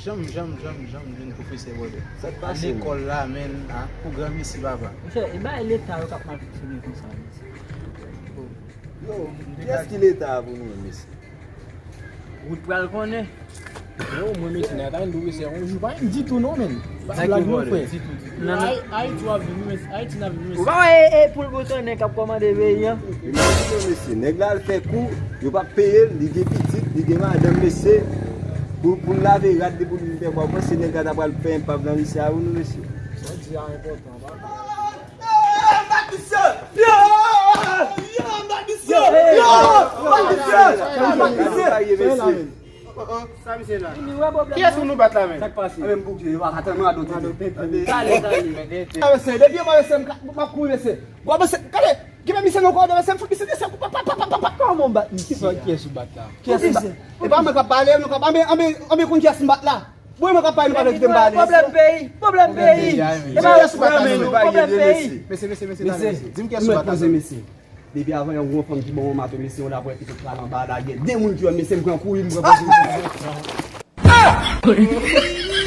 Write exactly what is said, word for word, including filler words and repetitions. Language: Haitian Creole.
Janm, janm, janm, janm jwenn pwofesè, brother. Sa k pase, lekòl la, men, a, pou granmesi, papa. Monchè, e bay leta yo k ap mal fonksyone konsa, mesye. Yo, kiyès ki leta a pou nou menm, mesye? Ou t pral konnen. Yo, mwen, mesye, nan tann dou, mesye, yon jou pa menm ditou, non, men. Pa blag, non, frè. Ayiti w ap vin, mesye. Ayiti n ap vin, mesye. Ou pa wè e, e poul botonnen k ap kòmande peyi a? Imajine w, mesye, nèg la al fè kou, yo p ap peye l, li gen pitit, li gen madanm, mesye. Pou, pou l lave rad li, pou l vin fè kwa, ou panse nèg la ta pral fè enpav nan lise a, wi, non, mesye. Sa w di a enpòtan, papa. Yo! Yo! Yo! Yo! Yo! Yo! Yo! Sa misye la? Kiyès ou nou bat la, men? Sa k pase? Menm boug yo pa ka tann nou a do tete. Tande. Tande, tande. Mwen mesye, depi mwen mesye, m ap kouri mesye. Gwo mesye, gade, ki men misye nan kò de mesye, m fout misye desann. Pa, pa, pa, pa, pa. Kòman w bat misye? Kiyès ou bat la? Kiyès ou bat? E pa mwen k ap pale, nou k ap, anben, anben, anben konn kiyès m bat la. Mwen, mwen k ap pale, nou pa vle kite m pale. Pwoblèm peyi, pwoblèm peyi. E pa pwoblèm peyi. Mesye, mesye, mesye, mesye, di m kiyès ou bat la, mesye. Depi avan yon gwo fanm ki ban yon mato, mesye, yon lapwè ki te pral anba la, gen de moun ki wè, mesye, m pran kouri, m pran kouri.